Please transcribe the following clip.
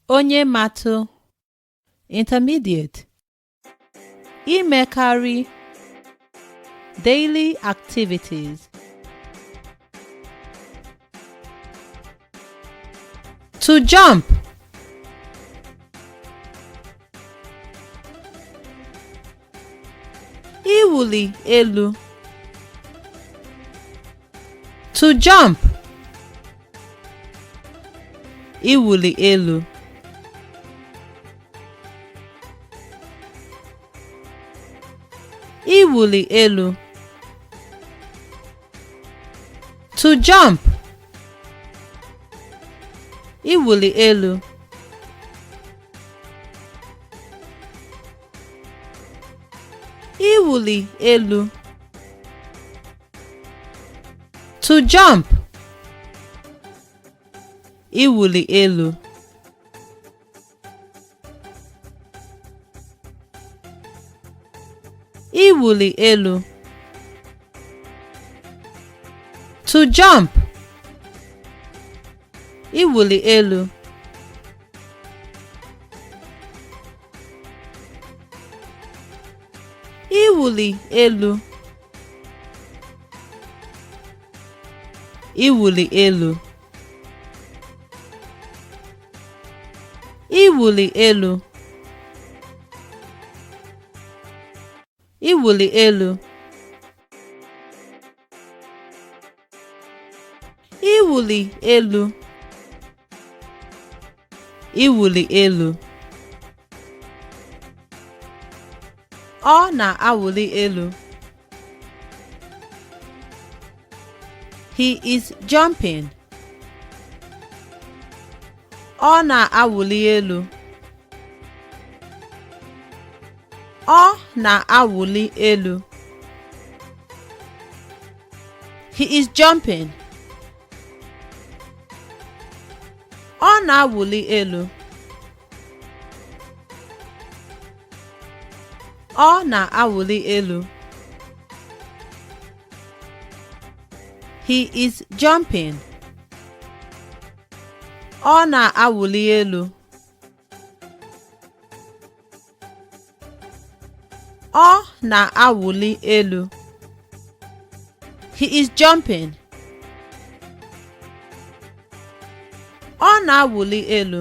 Onye matụ, intermediate. Imekarị, daily activities. To jump. Iwuli elu. To jump. Iwuli elu. Iwuli elu. To jump. Iwuli elu. Iwuli elu. To jump. Iwuli elu. Iwuli elu. To jump. Iwuli elu. Iwuli elu. Iwuli elu. Iwuli elu. Iwuli elu. Iwuli elu. Iwuli elu. Ọ na-awụli elu. He is jumping. Ọ na-awụli elu. Ọ na-awụli elu. He is jumping. Ọ na-awụli elu. Ọ na-awụli elu. He is jumping. Ọ na-awụli elu. Ọ na-awụli elu. He is jumping. Ọ na-awụli elu.